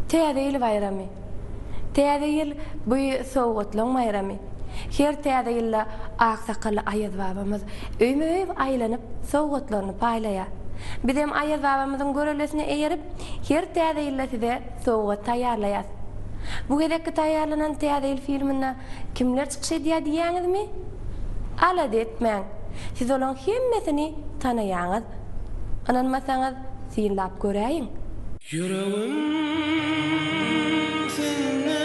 Täze ýyl baýramy. Täze ýyl bu sowgatlaň baýramy. Her täze ýylda ak sakally Aýaz babamyz öýme-öý aýlanyp sowgatlaryny paýlaýar. Bizem Aýaz babamyzyň görellesine eýerip, her täze ýylda size sowgat taýýarlaýas. Bu gezekki taýýarlanan täze ýyl filminde kimler çykyş edýär diýýäňizmi? Alada etmäň, siz olaň hemmesini tanaýaňyz. Ynanmasaňyz, synlap göräýiň. Ýüregim sende.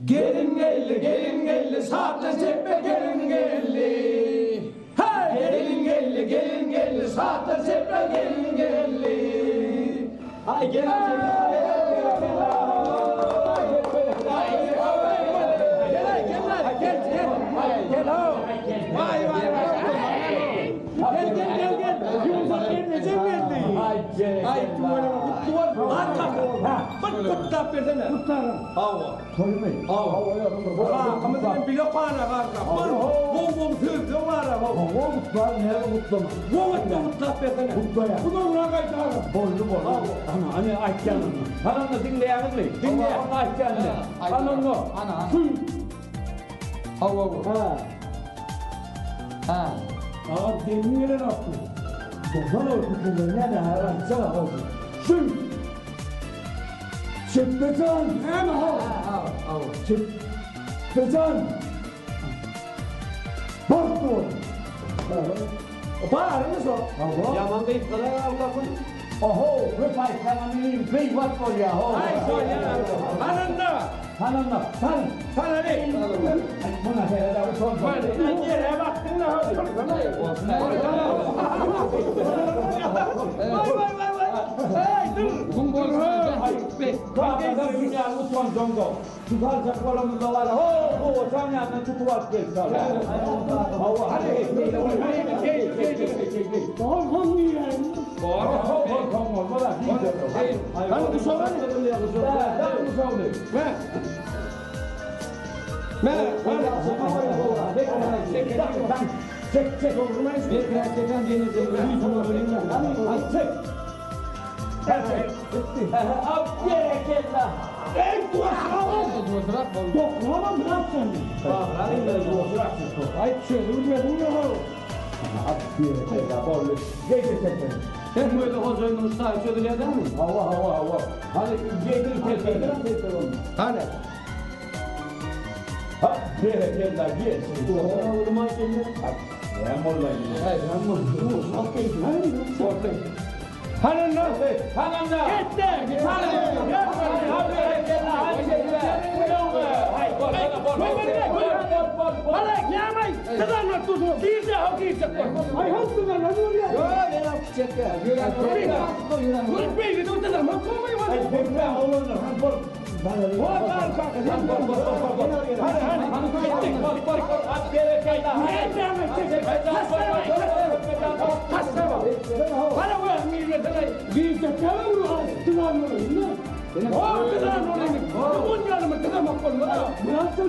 Gelin geldi, gelin geldi, şatlan şepbe gelin geldi. Heý! Gelin geldi, gelin geldi, şatlan şepbe gelin geldi. Haý, gelin Hawa ha. Ha. Agam gelin gelenokmy? Dursana o pikirleri näme ha aýtsana howzy. Şu Çepbejan näme how? Hawa. Çepbejan. Bagt ol. Barymy şo? Hawa. Ýaman gysgalar aglasyn. Oho, köp aýtsaňam inim gyýbat bolýa ho. Aý bolýa. Hananda. Hananda. San. Sanaly. Muňa seredä utanjak. Ýere bakdyň-da ho. Waý waý waý waý. Eý dur. Kum bolsun. Kakadan dünýäni utanjaňda. Tutaljak bolamyzda bar ho gowaçaň ýanyndan tutup alyp gelip Hawa hany. Hany guşagyny. Me. Çek çek. Çek. Sen bu ýerde hojaýynyň şaýy çözülýär dälmi? Hawa, hawa, hawa. Hany, geýdir telpegini. Hany. Ha, berekella, gelsin. Näme boldy? Hananda. Hananda.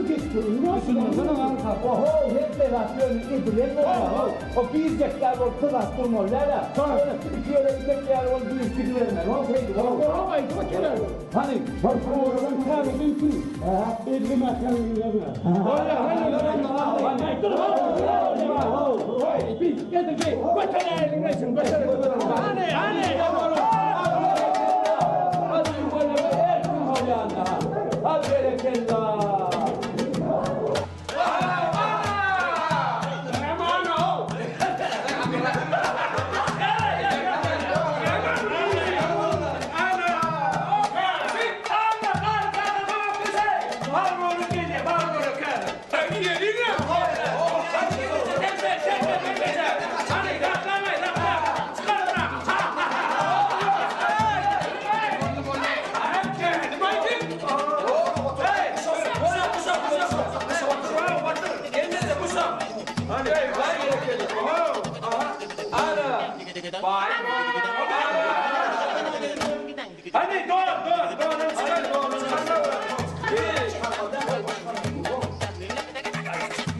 Gitdi. Oho, hemme zat ýöne edilen bolýar. O girjekler bolup syzap durmaly däl-ä. Iki ýere itek ýaly bolup girip gidibermeli. Ol şeýdip. Hany, Hadi berekella. Hadi doğan doğan doğan çıkar doğan çıkar.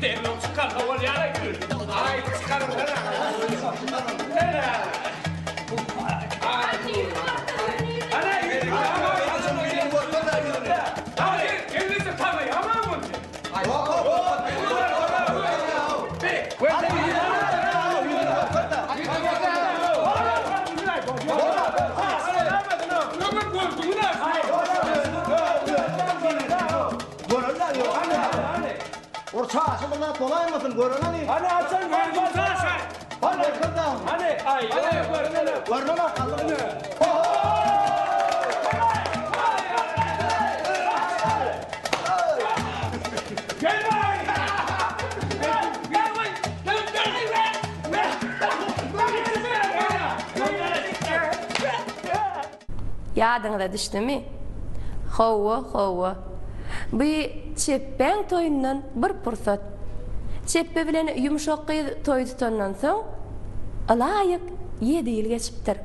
Demir çıkar havalı yara gül. Ay çıkar Ana. Gördüňiz-ä Göreli-dä, hany, hany. Ur çaşy bir zat bolaýmasyn, göreli. Hany açan, hany çaşy. Hany, hany, aý, göreli. Göreli, hany. Ýadyňyza düşdümi? Hawa, hawa. Bu çepbäň toýundan bir pursat. Çepbe bilen ýumşak gyz toý tutandan soň, ylaýyk ýedi ýyl geçipdir.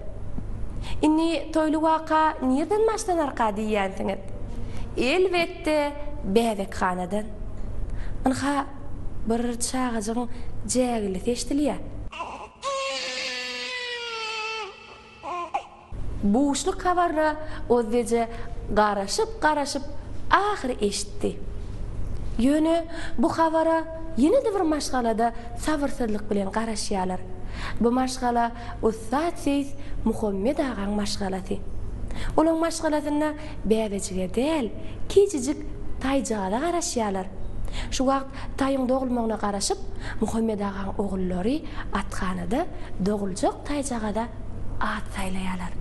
Indi toýly waka nirden başlanarka diýýänsiňiz? Elbetde, bäbekhanadan. Ynha, bir çagajygyň jägillisi eşidilýär. Buşluk habaryna Ozbeje garaşyp-garaşyp ahyry eşitdi. Ýöne bu habara ýene-de bir maşgala-da sabyrsyzlyk bilen garaşýarlar. Bu maşgala ussat seýis Muhammet agaň maşgalasy. Olaň maşgalasynda bäbejige däl, kiçijik taýjagaza garaşýarlar. Şu wagt taýyň dogulmagyna garaşyp, Muhammet agaň ogullary athanada doguljak taýjagaza at saýlaýarlar.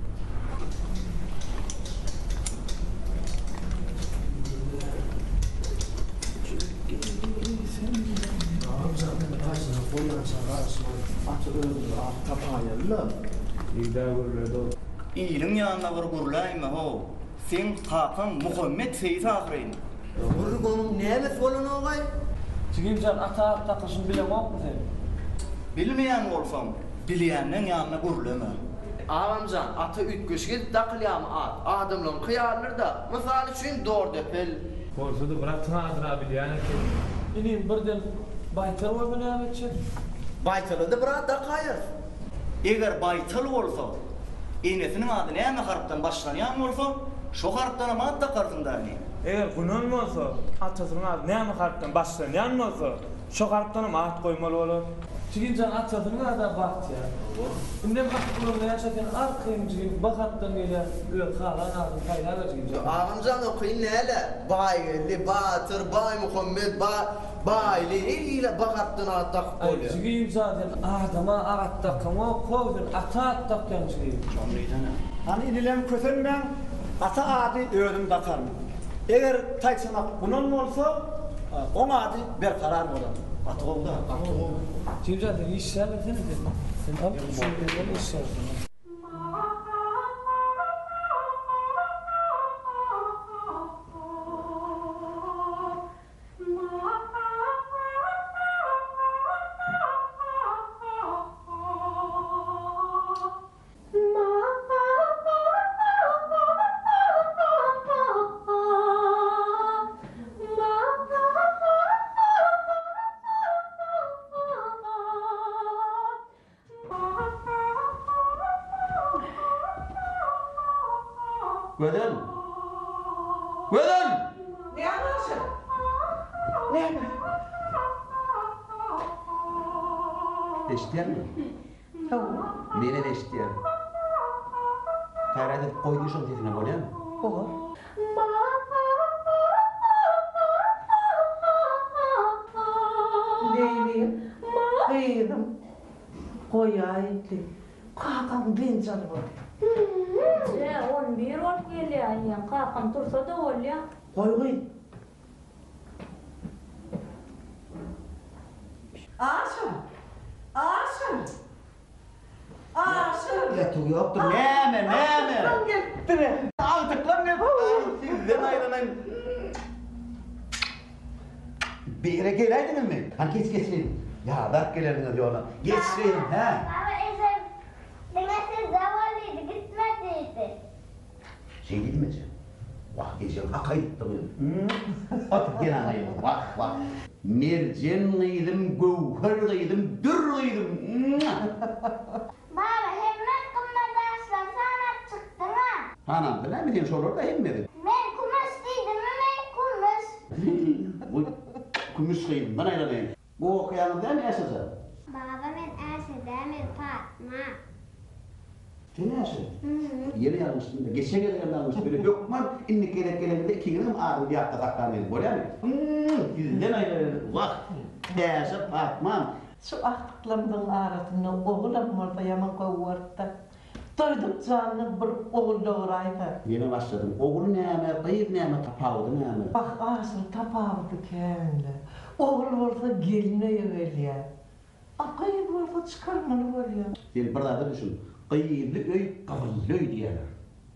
Iliň ýanynda bir gürläýme how. Seň kakaň Muhammet seýis ahyryn. Gürrüň onuň nämesi bolanogaý? Jigimjan ata at dakylyşyny bileňokmy sen? Bilmeýän bolsaň, bilýänleň ýanynda gürleme. Agamjan, ata üýtgeşik edip dakylýamy at? Adamlaryňky ýalydyr-da. Mysal üçin, Dordepel. Bolsa-da bir atyň adyna bilýän ekeniň. Inim, birden baýtal bolsa näme etjek? Baýtala-da bir at dakaýarys. Eger baýtal bolsa, enesiniň ady näme harpdan başlanýan bolsa, şo harpdanam at dakarsyň-da inim. Eger gunan bolsa, atasynyň ady näme harpdan başlanýan bolsa, Şo harpdanam at goýmaly bolar. Jigimjan atasynyň ada Bagtyýar. Indem at bolan näçe sen arkaýyn jigim ba harpdan gelýär öz halan adyny saýlaber jigimjan. Agamjan o kyn dälä. Baýgeldi, Batyr, Baýmuhammet, Ba, Baýly her hili ba harpdan at dakyp Aý bolýar. jigimjan sen adama at dakaňok how sen ata at dakýaň jigim. Şony diýsene. Hany inilem kösenmäň, ata ady özüm dakaryn. Eger taýçanak gunan bolsa, oň ady Berkarar bolar. Gaty gowy-da, gaty gowy. Jigimjan sen işläbersene sen. Sen al şuny işläbersene. Gözel! Gözel! Näme Aşyr? Näme? Eşidýäňmi? Hawa. Menem eşidýän. Gaýrat edip goý diý şoň sesine bolýamy? Bolar. Leýli, gyzym, goýaýdy. Kakaň dynç alyp otyr. Eje, on bir bolup gelýär eýýäm. Kakam tursa-da bolýa. Goý gyz. Aşyr! Aşyr! Aşyr! Ýatuw ýokdur. Näme, näme? Agtyklam gelipdir. Agtyklam gelipdir. Sizden aýlanaýyn. Beýle geläýdiňizmi? Hany geç geçiň. Ýadap gelersiňiz ýola. Geçiň, hä? Baba ejem diňe sizde bol diýdi, gitme diýdi. Şeý diýdimi eje? Wah, ejeň hak aýdypdyr. Otur, gel aňaýyn. Wah, wah. Merjen gyzym, göwher gyzym, dür gyzym. Baba, hemme gymmat daşlary sanap çykdyň-a. Sanamda näme sen şolar-da hemmesi. Men kümüş diýdimmi, kümüş. Goý, kümüş gyzymdan aýlanaýyn. Gowy okaýaňyz dämi, Äşe jan? Baba, men Äşe däl, men Patma. Sen näşe? Ýene ýalňyşdyň-da. Geçen gezegem ýalňyşdyň. Ýöne hökman indiki gezek geleniňde ikiňiziňem adyňyzy ýatda saklaň meniň. Bolýamy? Hym! Sizden aýryl. Wah! Täşe Patmam. Şu agtyklarymyzyň arasynda ogulam bolsa ýaman gowy bolardy-da. Doýduk janyna bir ogul doguraýsa. Ýene başladyň. Ogul näme, gyz näme, tapawudy näme? Wah, aşyr, tapawudy kän-le. Ogul bolsa gelin öýe gelýär. A gyz bolsa çykarmaly bolýar. Sen bir zada düşün. Gyzly öý gyzylly öý diýerler.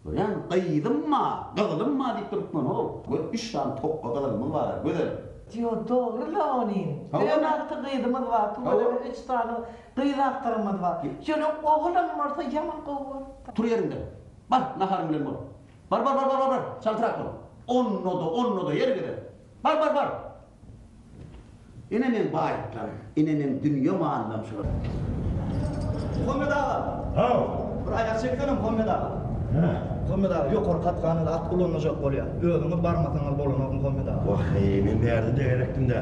Görýäňmi? Gyzym bar, gyzylym bar diýip durupman how. Gör, üç sany tokga gyzylymyz bar-a, gözel. Ýo, dogry-la onyň. Ön alty gyzymyz bar, tüweleme üç sany gyz agtygymyz bar. Ýöne ogulam bolsa ýaman gowy bolardy. Tur ýeriňden. Bar, naharyň bilen bol. Bar, bar, bar, bar, bar, bar, çaltrak bol. Onda-da, onda-da, her gezek. Bar, bar, bar. Ine meň baýlyklarym, ine meň dünýe mallarym şular. Muhammet aga! Haw! Bir aýak çeksene Muhammet aga. Hä? Muhammet aga, ýokarky athanada at ulanmajak bolýar. Özüňiz barmasaňyz bolanok Muhammet aga. Wah-eý, men bärde-de gerekdim-dä.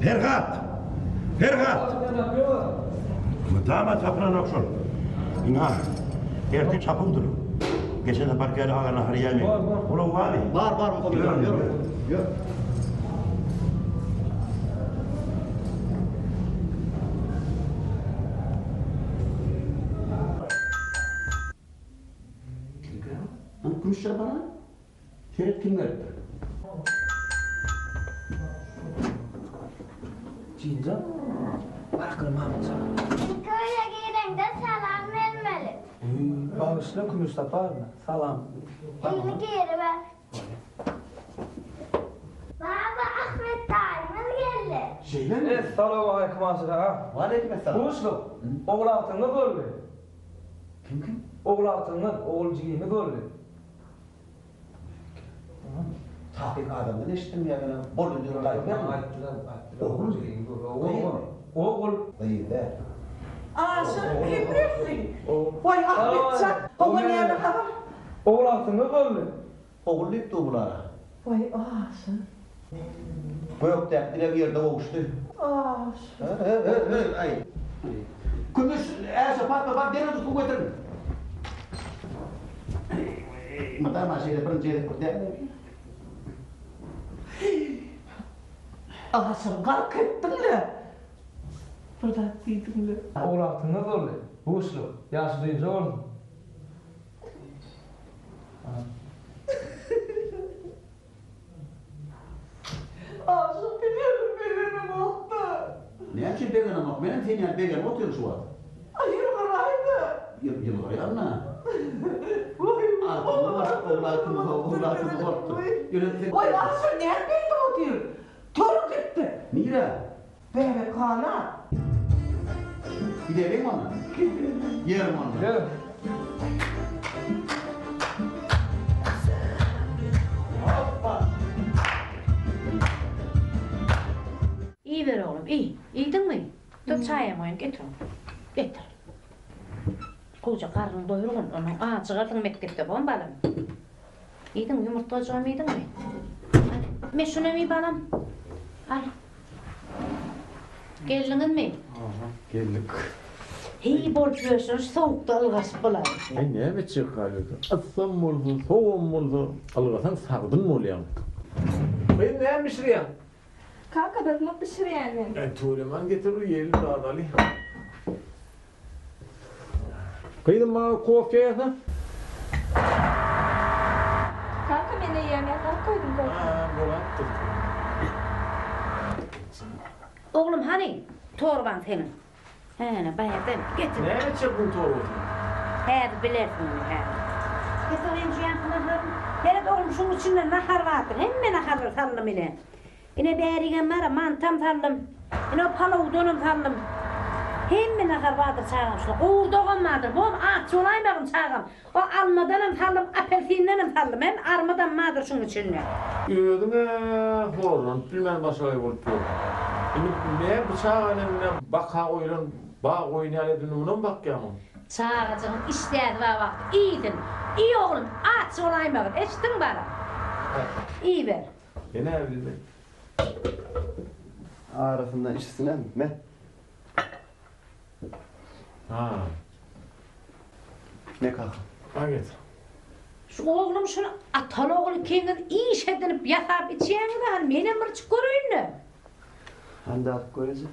Perhat! Perhat! Mydama tapylanok şol. Ynha, ertir çapuwdyr. Geçen saparky ýaly agyr nahar iýäýmäň. Ulag barmy? Bar, bar Muhammet aga, ýör. Ýör. Kimkä? Hany kümüşler bar-a? Seret kim gelipdir. Jinjan, bar akyly mamam çagyr. Iki öýe gireňde salam bermeli. Bagyşla Kümüş Saparowa, salam. Indi giriber. Baba Ahmet daýymyz geldi. Şeýlemi? Essalawmaleýkim Aşyr aga. Waleýkim essalam. Buşluk. Ogul agtygyňyz boldy. Kim kim? Ogul agtygyňyz, ogul jigimiz boldy. Takyk adamdan eşitdim ýa ýöne boldy diýip gaýdyp berme. Aýtdylar, aýtdylar. Ogul Ogul. Ogul. Gyz däl. Aşyr kim geldi? Waý Ahmetjan, oňa näme habar? Ogul agtygyňyz boldy. Ogul diýip dur bulara. Waý Aşyr. Gökdäki dileg ýerde gowuşdy. Aşyr. Aý. Kümüş, Äşe, Patma, bar derrew suw getiriň. Mydama şeýle birinji gezek bir däl. Aşyr gark etdiň-le. Bir zat diýdiň-le. Ogul agtygyňyz boldy. Buşluk. Ýaşy dynja bolsun. Aşyr begenim begenemokda. Näme üçin begenemok? Menem sen ýaly begenip otyryn şu wagt. Aý ýylgyraýda. Ýylgyrýan-a. Agtygymy baryp ogul agtygymy gorkdy. Ýöne sen. Waý Aşyr näme beýdip otyr? Tur gitdi. Nirä? Bäbekhana. Gideliň onda. Ýörüň onda. Ýör. Hoppa. Iýiber oglum, iý. Iýdiňmi? Dur çaýam goýun, getir oglum. Getir. Gowja garnyňy doýurgyn, onnoň ajygarsyň mekdepde, bom balam. Iýdiňmi, ýumurtgajygam iýdiňmi? Al, me şunam iý balam. Al. Geldiňizmi? Aha, geldik. Heý, bolup ýörşüň şu sowukda ylgaşyp bolaý. Heý, näme etjek gaýrat? Yssam bolsa, sowugam bolsa, ylgasaň sagdyn bolýaň. Gyz, näme bişirýäň? Kaka, datmak bişirýän men. Äý, tüwelemäni getir, iýeli, dadaly. Gyzym maňa kofe ýasa. Kaka men eýýäm ýasap goýdum kofeni. Haa bolapdyr. Oglum hany torbaň seniň. Hä bärden getir. Näme etjek bu torbasyny. Häzir bilersiň ony häzir. Getir gyzym şu ýanky naharyny. Seret oglum şuň içinde nahar bardyr. Hemme naharlary saldym ine. Ine bärigem bar-a, mantam saldym. Ine o palawdanam saldym. Hemme nahar bardyr çagam şunda. Gowurdagam bardyr. Bom aç bolaýmagyn çagam. O almadanam saldym, apelsindenem saldym. Hem armydam bardyr şuň içinde. Özüň-ä horlanyp bilmän başagaý bolup ýör. Indi men bu çagany indi baka goýlan bag goýun ýaly edip indi munam bakýamyň? Çagajygyň işdäsi bar wagty iýsin. Iý oglum, aç bolaýmagyn. Eşitdiňmi balam? Iýiber. Ene bildi. Arasynda içsinem, me. Ha. Ne kaka? A getir. Şu oglum şuny ataly ogul ikiňiz iş edinip ýasap içýäňiz hany menem bir içip göreýin-le. Hany dadyp gör eje.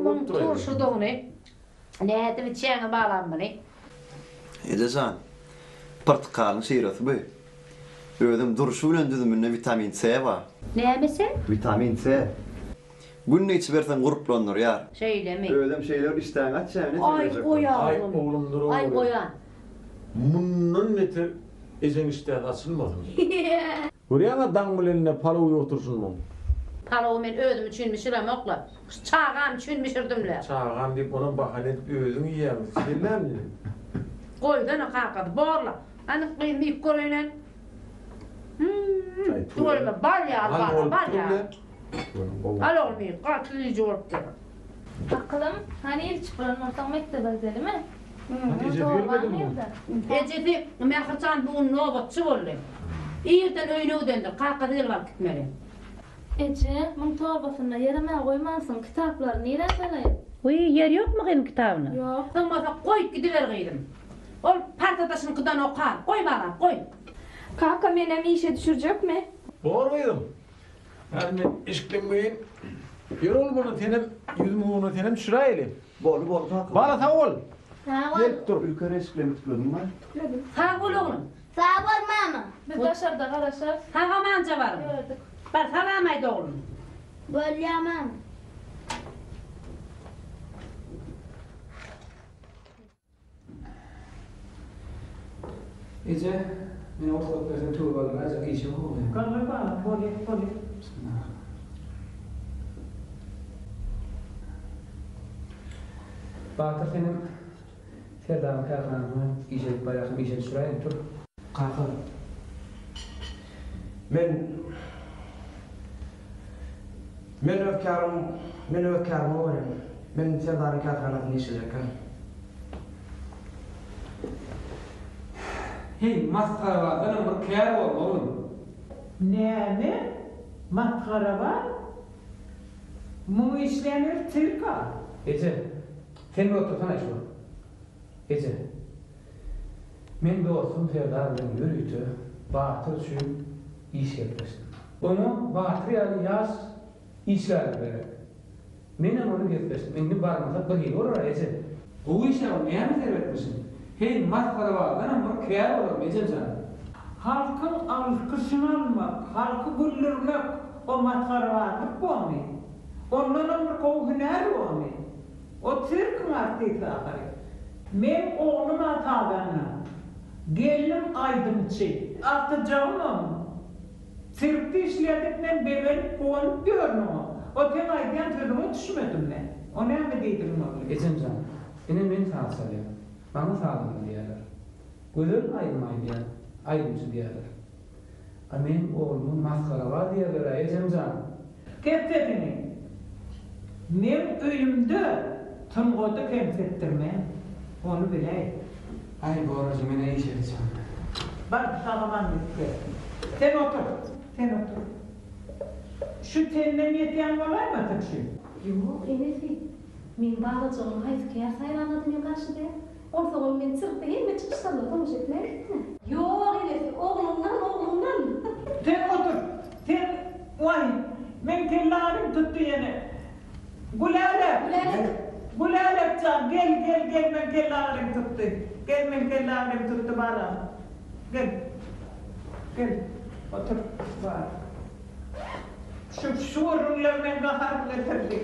Muň turşudygyny nädip içýäňiz balam muny. Eje jan, pyrtykalyň şiresi bu. Özem durşy bilen düzüminde witamin C bar. Nämesi? Witamin C. Günde içiberseň gurplandyrýar. Şeýlemi? Özem şeýle bir işdäňi açýar, ine Aý sen goý Aý oglum. oglum dur Aý ogly. goýan. Mundan beter ejeň işdäsi açylmasyn. Görýäňä daň bilen-de palow iýip oturyşyny muň. Palowy men özüm üçin bişiremok-la. Şu çagam üçin bişirdim-le. Çagam diýip onam bahana edip özüň iýýäňmi? Sen näme? Goýsana kakasy, borla. Hany gyzym iýip göreýin-ä. Hümm. Tüweleme bal ýaly bala, bal ýaly. Al oglum iý, gaty süýji bolupdyr. Akylym, hany ilçi bolan bolsaň mekdebe gidelimi? Ejesi gelmedimi bu? Ejesi Mährijan bu gün nobatçy boldy. Irden öýüne gidendir, kakasy gelip alyp gitmeli. Eje, muň torbasynda ýerem-ä goýmansyň, kitaplary nirä salaýyn? Wiý, ýer ýokmy gyzym kitabyna? Ýok. Bolmasa goýup gidiber gyzym. Ol partadaşyňkydan okar. Goý balam, goý. Kaka, menem işe düşürjekmi? Bor gyzym. Häzir men eşiklenmeýin. Ýör oglum onda senem ýüzümiň ugruna senem düşüräýeli. Boldy boldy kaka. Bala sag bol. Sag bol. Gelip dur. Ülker eşiklerini ütükledimmi? Ütükledim. Sag bol oglum. Sag bol mama. Biz daşarda garaşarys. Sag amanja baryň. Ýöredik. Bar salam aýt oglum. Bolýa mama. Eje, meni rugsat berseň töwe galdyraýjak işim bar. Galdyr balam, bolýa, bolýa. Bismillah. Batyr senem Serdaryň kärhanasyna işe gidip barýarsyň, işe düşüräýiň, tur. Kaka, men, men öz kärim, men öz kärime barýan. Men Serdaryň kärhanasynda işlejekkäm. Heý, masgarabazdanam bir kär boldy, oglum. Näme? Masgarabaz? Muň işleýän ýeri sirk-a. Eje, sen bir otursana şu. Eje, men dostum Serdar bilen ýörite Batyr üçin iş gepleşdim. Oňa Batyr ýaly ýaş işgärler gerek. Menem ony gepleşdim. Indi barmasak birhili bolar-a, eje. Gowy iş-ä bu, näme seretmişiň? Heý, masgarabazdanam bir kär bolarmy, ejem jan? Halkyň alkyşyny almak, halky güldürmek o masgarabazlyk bormy? Ondanam bir gowy hünär bormy? O sirkiň artisti ahyry. Meň oglum-a sazanda, gelnim aýdymçy, agtyjagymam sirkde işleýär diýip men begenip, guwanyp ýörün oňa. O seň aýdýan sözüňe düşmedim men. O näme diýdigiň boldy? Ejem jan, ine men saz çalýan. Maňa sazanda diýýärler. Gözel aýdym aýdýan, aýdymçy diýýärler. A meň ogluma masgarabaz diýerler-ä, ejem jan! Kes sesiňi! Meň öýümde sungaty kemsitdirmen, ony biläý. Aý, bor eje, men-ä işe gitjek. Bar, sag-aman gidip gel. Sen otur, sen otur. Şu senden ýetýän bolaýmasyn şu? Ýok, enesi. Meň balajygym haýsy kär saýlanda-da men garşy däl. Onsoňam men sirkde hemme çykyşlaryna tomaşa etmäge gitdim. Ýok, enesi, ogluňdan, ogluňdan. Sen otur, sen, waý, meň kellärim tutdy ýene. Gülälek! Gülälek! Gülälek jan, gel, gel, gel, meň kellärim tutdy. Gel, meň kellärim tutdy, balam. Gel. Gel, otur, bar. Şu şu gürrüňler meň gaharymy getirdi.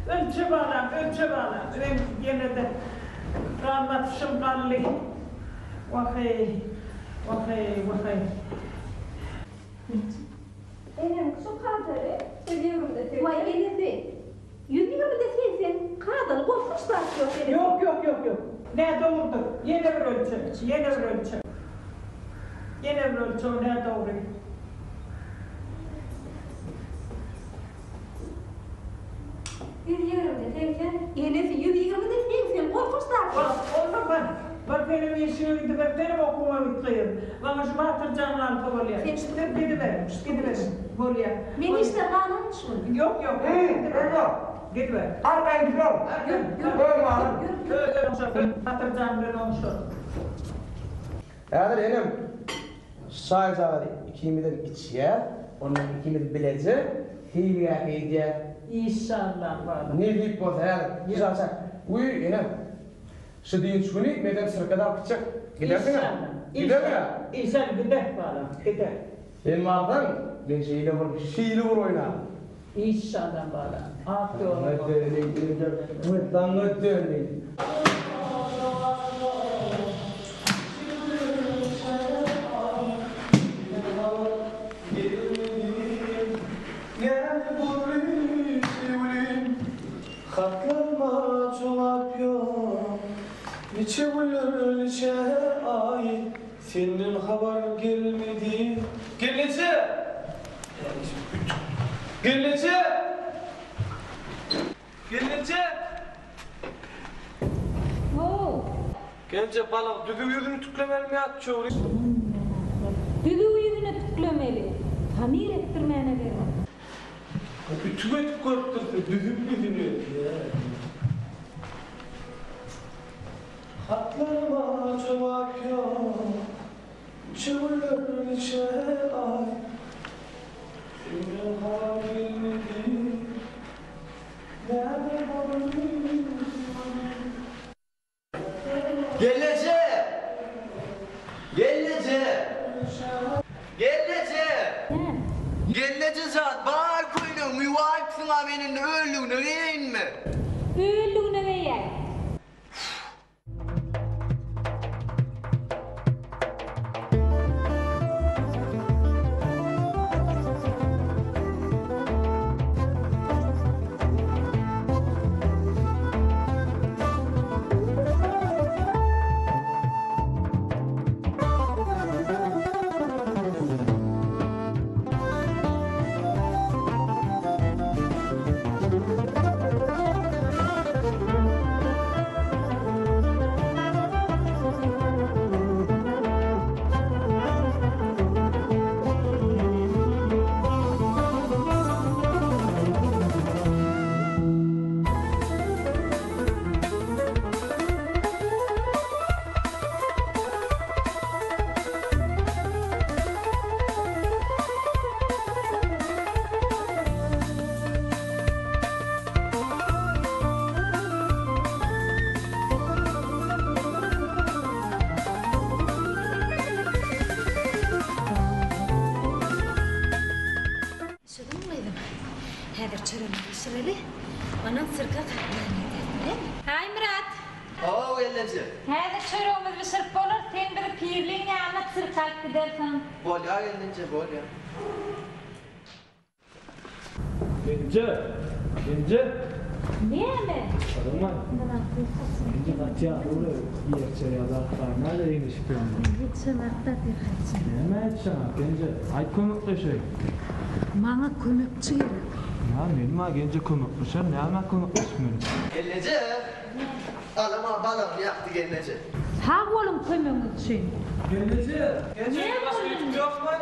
Ölçe balam, ölçe balam. Meň ýene-de gan basyşym galdy. Wah-eý, wah-eý, wah-eý. Enem şu kadaly 120-de 80. Waý enesi, 120-de 80 kadaly gorkunç zat ýok enesi. Ýok, ýok, ýok, ýok. Nädogrudyr. Ýene bir ölçe, ýene bir ölçe. Ýene bir ölçe, o nädogry. 120-de 80, enesi 120-de 80 gorkunç zat ýok. Onda bar, bar senem işiňe gidiber, senem okuwyňa git gyzym. Maňa şu Batyr jan galsa bolýar. Sen şu Sen gidiber, gidiber, bolýar. Men işden galanmyş gün. Ýok, ýok, gidiber. Gidiber. Arkaýyn gidiber. Ýör, ýör. Öz malym. Ýör, ýör. Oňşarsyň. Batyr jan bilen oňşar. Häzir enem şu çaýjagazy ikimizem içýäs, ondan ikimiz bileje seýilgähe gidýäs. Işşallah balam. Nesip bolsa häzir. Şu çaý. Wiý, enem. Şu dynç güni menem sirke-de alyp gitjek. Gidersiňä? Gidermiň-ä? Işan gider balam, gider. Sen barsaň, men şeýle bir, şeýle bir oýnaryn. Işşallah balam. Ak ýoluň Saňa döneýin, ejem. Saňa döneýin. Hatlaryma jogap ýok Niçe günler niçe aý Senden habar gelmedi Gelneje! Gelneje! Gelneje! How! Gelneje balygy düzüw ýüzüni tüklemelimi ýa çöwrüp? Düzüw ýüzüne tüklemeli. Hamyr etdirmäne gerek. Ütük edip görüp dursun, düzüp ýüzüni. Hatlaryma jogap ýok, Niçe günler, niçe aý, Senden habar gelmedi, Näme boldy? Gelneje! Gelneje! Gelneje! Gelneje jan, bar köýnegiňi ýuwaýypsyň-a men indi öllügine geýeýinmi? Öllügine geýäý. Şuduň gyzym. Häzir çöregimizi bişireli, ondan sirke gatnaýyn ederis, bileňmi? Haý, Myrat! Hawa, gelneje. Häzir çöregimizi bişirip bolar, sen bizi Pirliň ýanyna sirke alyp gidersiň. Bolýar, gelneje, bolýar. Genje! Genje! Näme? Gyzym-aý. Genje gaçýar, uly ýerçe ýa zat bar, näde eňişip ýörüň? Ýetişemok-da Perhatjan. Nämä ýetişeňok, Genje? Aýt kömekleşeýin. Maňa kömekçi gerek. Ýa menim-ä Genje kömekleşer, nämä kömekleşmeli? Gelneje! Alama balagyny ýakdy gelneje. Sag boluň kömegiňiz üçin. Gelneje! Genje, başga ütük ýokmy?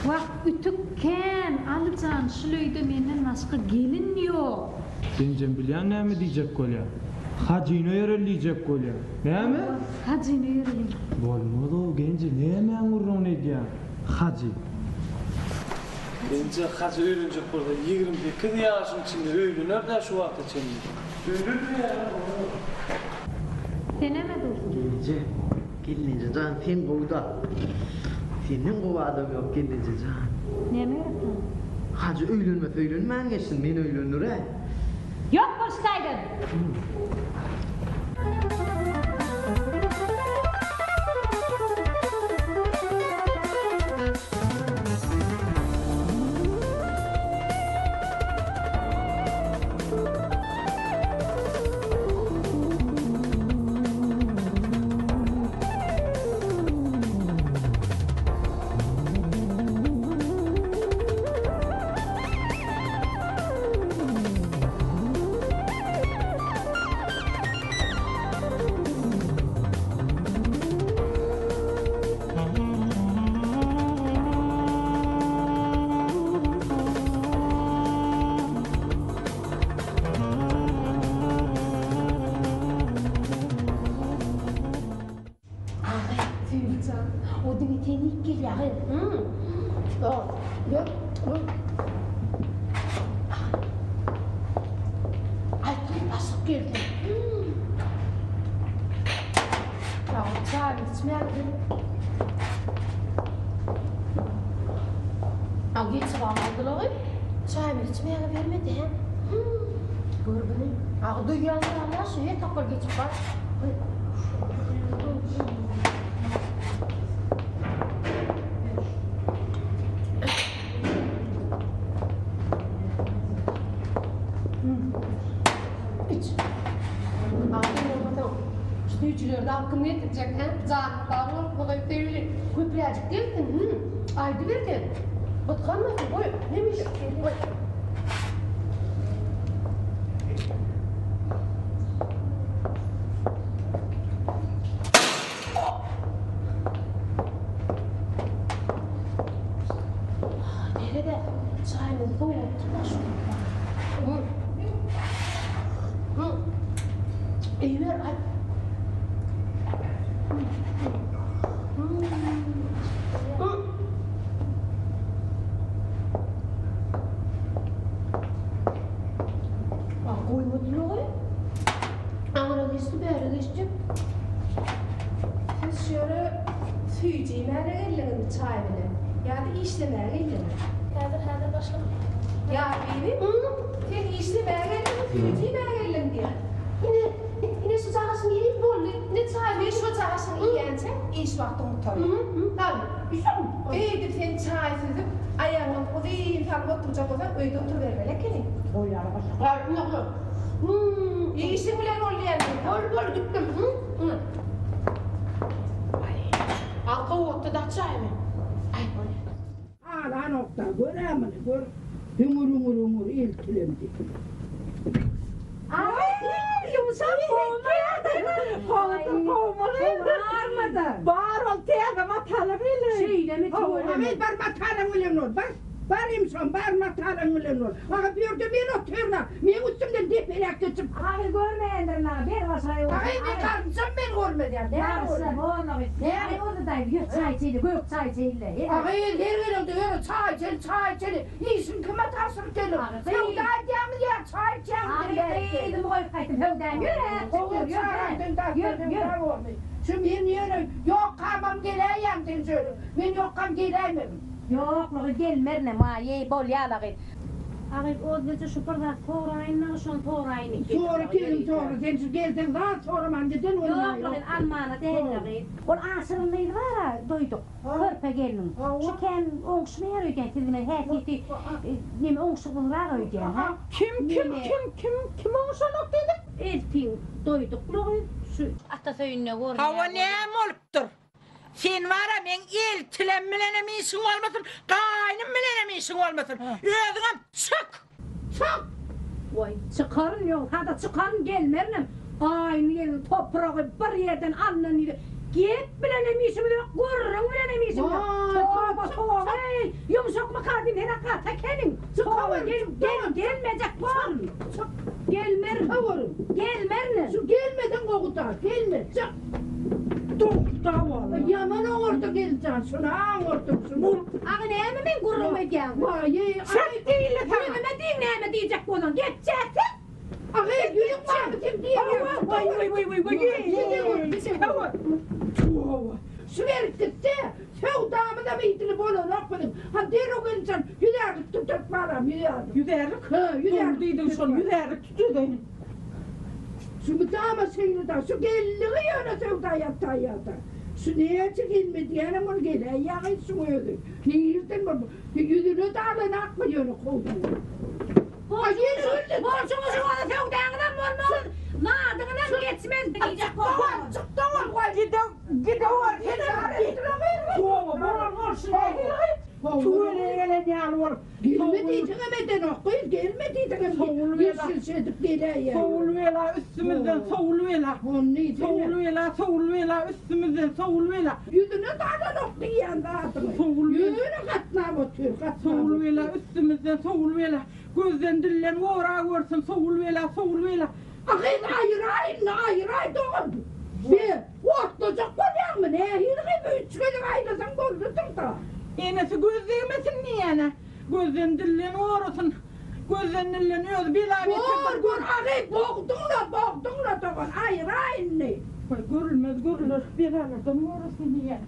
Wah, ütük kän, Alyjan, şul öýde menden başga gelin ýok. Genjem bilýän näme diýjek bolýa. Hajyny öýereli diýjek bolýa. Näme? Hawa, Hajyny öýereliň. Bolmaz-ow, Genje, nämäň gürrüňini edýäň? Hajy. Genje, Hajy öýlenjek bolsa 28 ýaşyň içinde öýlener-dä şu wagta çenli. Öýlenmeýär-ä olar. Senem-ä Dursun. Genje, Gelneje jan sen gowuda. Senden gowy adam ýok gelneje jan. Näme gerek saňa? Hajy öýlenmese öýlenmän geçsin, men öýlendiräý. Ýok bol şu taýdan! Söýli jan, o diňe seni iýip gelýär gyz. Aýtgyn başlyk geldi. Çaýyny içmäge gelip. A geç galdylar. Çaýyny içmäge bermedi hä? Gör buny. A duýýan ýaly şu her sapar geçip bar. Iç. Agzyň bolmasa, şu süýjüleri dagy kim getirjek, hä? Janyň sag bolup, Hudaý söýeli. Köpräjik gelsin, hü? Aýdyber sen. Gysganmasyn, goý, hemişe, goý. Nerede? Çaýymyzy sowatdyk-da şu Eýwer, aý. Goýmadylar-aý. Aňyra geçdi, bäre geçdi. Siz şu ýere süýji iýmäge geldiňizmi çaý bilen ýa-da işlemäge geldiňiz? Häzir, häzir başlyk. Ýa bibi, sen işlemäge geldiňmi, süýji iýmäge geldiň diýýän. Ine, ine şu jagaşyny iýip boldy. Ine çaý bilen şu jagaşyny iýýänçä iş wagtyň gutarýar. Taby. Beýdip sen çaý süzüp, aýagyňy uzyn salyp oturjak bolsaň, öýde oturybermeli ekeniň. Goýaly başlyk. Gaý, ine goý. Işiň bilen bol diýendim. Bol, bol, gitdim. Aý, al gowakda-da çaýymy. Aý, bol. Alanok-da, gör-ä muny, gör, hüňür-hüňür-hüňür eltilendi. Aý, ýumşak gowmy? Gowudyr, gowumy? Barmydy? Bar, ol täze mataly bilen. Şeýlemi, tüweleme. Aý, bar matalyň bilen bol, bar. Bar ýumşam, bar matalyň bilen bol. Aga, bu ýerde men otyryn-a, meň üstümden depeläp geçip. Agy görmeýändirin-a, ber başaý ony. Agy, men garynjam meni görmez ýaly, näme Bagyşla, borlugy. Näme? Aý, onda daýy, ýör çaý içeýli, gök çaý içeýli-le. Agy, her geleňde ýöne çaý içeli, çaý içeli. Işiňi kime tabşyryp geldiň? Söwda edýäňmi ýa çaý içýäňmi? Agy, gyzymy goýup gaýtdym, söwdäm ýör-ä, Gowy çagaň ýör, ýör. Şu men ýöne ýokkamam geläýýäň sen şöyle. Men ýokkam geläýmegin. Ýoklugy gelmerine maýy bolýala gyz. A gyz ozbeçe şu bir zat soraýyn dagy şony soraýyn diýip geldim. Sora gelin sora sen şu gelseň zat soraman giden bolmaýa. Ýok gyz almana dälde gyz. Ol Aşyryň gyzy bara doýduk körpe gelniň. Şu kän oňuşmaýar öýdýän siz bilen häsiýeti neme oňşuksyzrak öýdýän hä. Kim kim kim kim kim oňuşanok diýdiň. Eltiň doýdukly gyz şu. Ata söýünde görünýär. Hawa näme bolupdyr. Sen bara meň eltilem bilenem işiň bolmasyn, gaýnym bilenem işiň bolmasyn. Özüňem çyk! Çyk! Waý, çykaryn, ýogsa-da çykaryn, gelmerinem. Gaýyny gelin topragy bir ýerden alnan ýeri. Gep bilenem işimiz ýok, gürrüň bilenem işimiz ýok. Toba, toba-eý! Ýumşakmyka diýdim, sen-ä gaty ekeniň. Toba, gel, gel, gelmejek bol! Çyk! Gelmerin. Gelmerin. Şu gelmeseň gowy-da, gelme, çyk! Dogda walla. Ýaman oňardy geljan şuny aňardyň şuny. Agy näme meň gürrüňimi edýäň. Waýeý Çek diýildi saňa. Ýüzüme diň näme diýjek bolsaň gepjäsiň. Agy ýüzüň barmy sen diýýäň. Waý waý waý waý waý. Toba. Şu berip gitse söwdamyzam idili bolanok biziň. Han derrew geljan ýüzärlik tutup baram ýüzärlik. Ýüzärlik? Hä ýüzärlik. Dogry diýdiň şony ýüzärlik tut edeýin. Şu mydama şeýle-da, şu gelinligi ýöne söwda ýataýýa-da. Şu näçe gelme diýýänem ol geläýýä gyz şuň özi. Nirden bol, ýüzüne-de alanakmy ýöne kowduň. Aý ýene öldi. Bolşuňyz bolsa söwdaňyzam bolmaz, zadyňyzam geçmez diýjek bolsaň. Çyk dogan, goý. Gidewer, gidewer. Toba, bolan bolşy nähili gyz? Tüweleye gelen ýaly bolup. Gelme diýseňem edenok gyz, gelme diýseňem ýeşilşe edip geläýýär. Sowul bela üstümizden sowul bela. Sowul bela, sowul bela üstümizden sowul bela. Ýüzüne dalanok diýýän zadyňy. Sowul bela. Ýöne gatnap otyr, gatnap. Sowul bela üstümizden sowul bela. Gözden dilden gora görsün sowul bela, sowul bela. A gyz aýyraý indi, aýyraý dogan. Be, otlajak bolýaňmy, nähili gyz bu? aýyrda. Enesi göz degmesin diýýän-ä. Gözden dilden gorasyn. Gözden dilden özi bela beterdir. Gör, gör, agy, bogduň-la, bogduň-la dogan, aýyr-a indi. Goý, görülmez görüler belalardan gorasyn diýýän.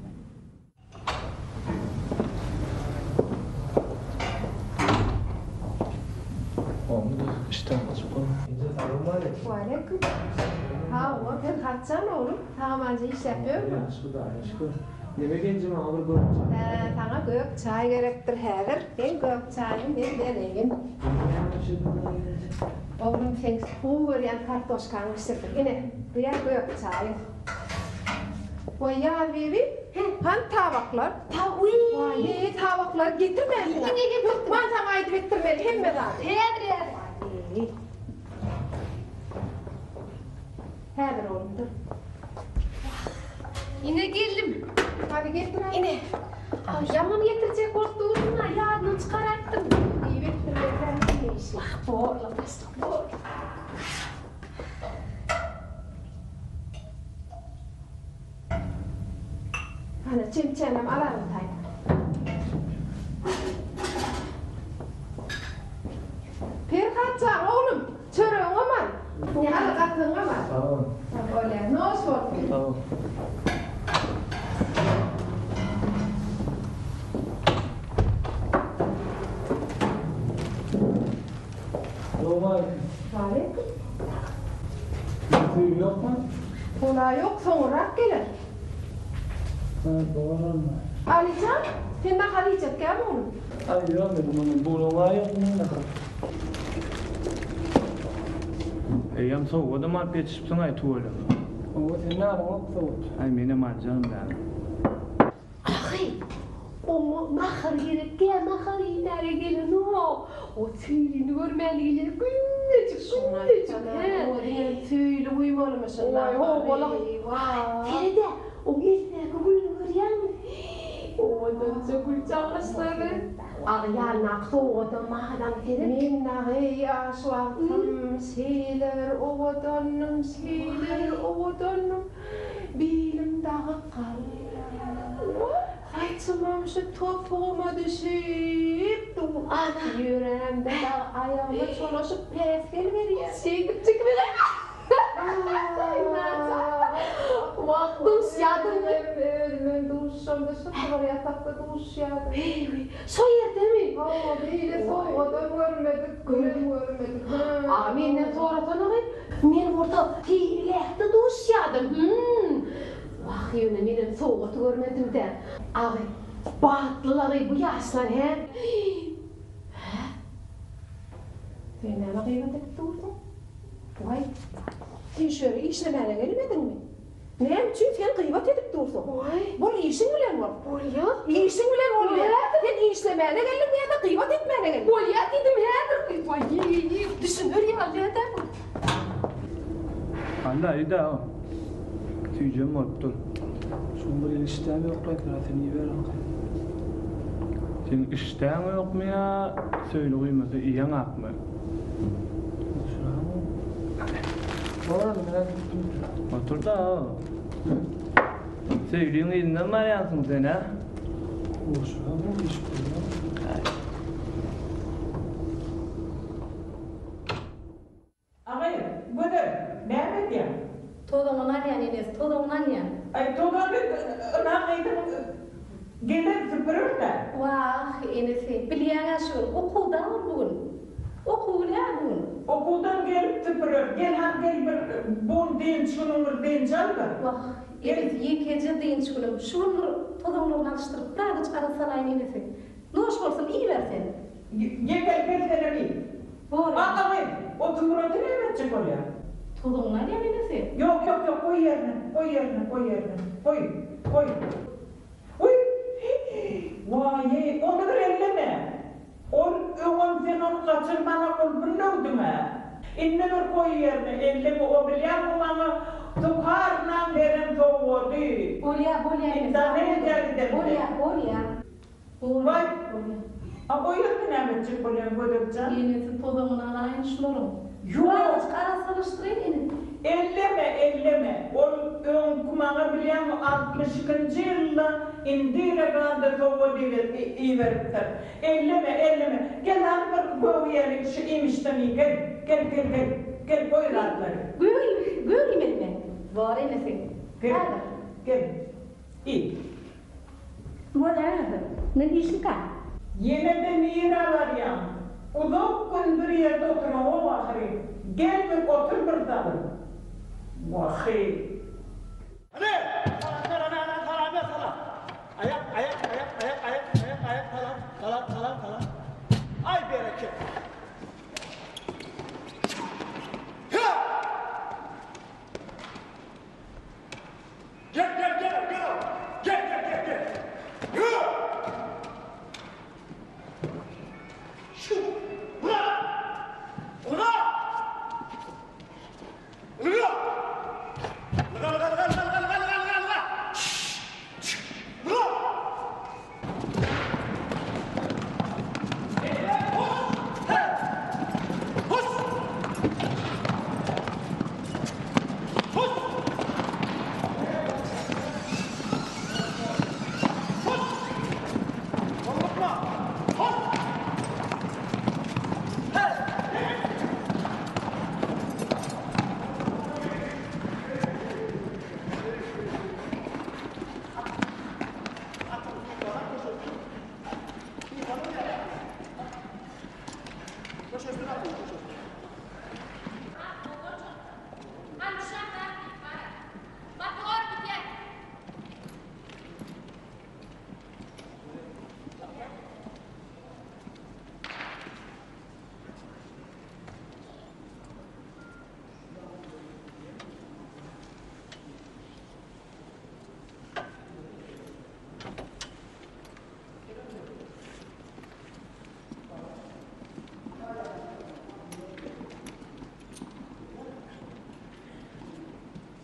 Waleýkim. Hawa, Perhatjan oglum, sag-amanja işläp ýörmüň? Ýagşy Hudaýa şükür. Neme genji maňa bir gök çaý. Hä, saňa gök çaý gerekdir häzir. Seň gök çaýyňy men bereýin. Näme bişirdiň maňa genji? Oglum, seň gowy görýän kartoşkaňy bişirdim. Ine, bu ýa gök çaýyň. Waý, Ýazbibi, hany tabaklar? Waý, tabaklary getirmänsiň-ä. Hökman saňa aýdyp etdirmeli hemme zady. Häzir, häzir. Häzir oglum, dur. Ine geldim. Hany getir. Ine. Ýaňam getirjek bolup durdum-a, ýadymdan çykaraýypdym. Diýip etdirmeli işi. Wah, borla, başlyk, bor. Hany, çemçänem alaly taýda. Perhat jan, oglum, çöregiňem al. Al, gatygyňam al. Sag bol. Bolýar, noş bolsun. Sag bol. Salowmaleýkim. Waleýkim. Söýgi ýokmy? Ol-a ýok, soňurrak geler. Hä, bor onda. Alyjan, sen nahar iýjekkämi oglum? Aý, ýok, meniň muny bulaň-a ýok, men nahar. Eýýäm sowgadam alyp ýetişipsiň-aý, tüweleme. Hawa, sen näme sowgat? Aý, menem aljagym däl. Ahy, oňa nahar gerek däl, nahar iýmäge gelenok. O Söýlini görmäne gelýär, güllejik, güllejik, hä. O diňe Söýli guýmalymyşyn nahary. Seret-ä, oň elindäki gülüni görýäňmi? Owadanja güljagaşlary. Agy ýanyndaky sowgadam mahalam seret. Men dagy ýaş wagtym şeýle bir owadandym, şeýle bir owadandym. Bilim dagy galýar. Saçymam şu topugyma düşüp dur. Ana. Ýörämde dagy aýagyma çolaşyp päsgel berýär. Şeýdip çekmeli. Wah, duşýadyňmy? Özümem duşamda şu sygyr ýatakda duşýadym. Heý, şo ýerdemi? Hawa, beýle sowgadam görmedik, gülem görmedik. A menden sorasana gyz, men bolsa seýilgähde duşýadym. Hüm. Wah, ýöne menem sowgaty görmedim-dä. Agy, bagtlylar-eý bu ýaşlar, hä? Hä? Sen näme gybat edip dursuň? Waý, sen şu ýere işlemäge gelmediňmi? Näme üçin sen gybat edip dursuň? Waý. Bol işiň bilen bol. Bolýa. Işiň bilen bol. Häzir. Sen işlemäne geldiňmi ýa-da gybat etmäne geldiňmi? Bolýa diýdim häzir. Waý, düşüner ýaly däl-dä bu. Alla ida o. Süýjem bolupdyr. Şuň bir ýyl işdäm ýok-laý, biraz sen iýiber aňky. Seň işdäň ýokmy ýa söýli guýmasy iýeňakmy? Otur-da. Söýliň yzyndan barýansyň sen-ä? Agy, Gözel, näme edýäň? Tozaňyny alýan enesi, tozaňyny alýan. Aý, tozany ynha gyzyň geler süpürer-dä. Wah, enesi, bilýäň-ä şu gün, okuwda ol bu gün. Okuw gün-ä bu gün. Okuwdan gelip süpürer. Gel han, gel bir bu gün dynç günüň bir dynç al bir. Wah, enesi, ýekeje dynç günüm. Şu gün bir tozaňlaryny alyşdyryp, birazajyk arassalaýyn enesi. Noş bolsun, iýiber sen. Ýe, gel, gel senem iý. Bor. A, gyz, o suraty näme etjek bolýaň? Tozuňy alýan enesi. Ýok, ýok, ýok, goý ýerine, goý ýerine, goý ýerine. Goý, goý. Goý! Waý-eý, ony bir elleme. Ol öňem sen ony gaçyrmana gulpun döwdüň-ä. Indi bir goý ýerine, elleme, o bilýäňmi maňa Sukarnaň beren sowgady. Bolýa, bolýa enesi. Indoneziýa gidenimde. Bolýa, bolýa. Waý! A o ýerde näme etjek bolýaň, Gözel jan? Enesi tozaňyny alaýyn şularyň. Ýok! Birazajyk arassalaşdyraýyn ene. Elleme, elleme. Ol öňki maňa bilýäňmi altmyş ikinji ýylda Indira Ganda sowgat iberipdir. Elleme, elleme. Gel hany bir gök iýeliň şu iýmişden iý, gel. Gel, gel, gel. Gel, goý zatlary. Gök, gök iýmelimi? Bor enesi. Gel, gel. Iý. Bolýar enesi. Men işimkä? Ýene-de nirä barýaň? Uzak gün bir ýerde oturaňok ahyry. Gel bir otur bir salym. Wah-eý. Hany! Salam ber, hany, hany, salam ber, salam. Aýak, aýak, aýak, aýak, aýak, aýak, aýak, salam, salam, salam, salam. Aý, bereket. Hä! Gel, gel, gel, gel. Gel, gel, gel, gel. Hä! Şu, bura! Bura! Ylga! Ylga, ylga, ylga, ylga, ylga, ylga, ylga, ylga! Ylga! Hus! Hus! Hus! Hus! Hus! Hey!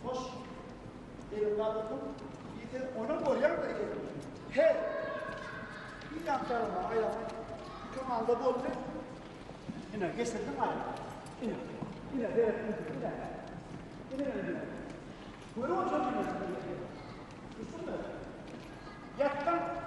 Hoş. Elin galdyrdyň. Ýa sen onam bolýar-da eken. He! Bir ýantaryma aýlanyp, kamalda boldy. Ine, geçirdiň aýagyny. Ine, ine, seret, ine. Ine, ine. Görüp oturdyň. Düşdüňmi? Ýatdyň.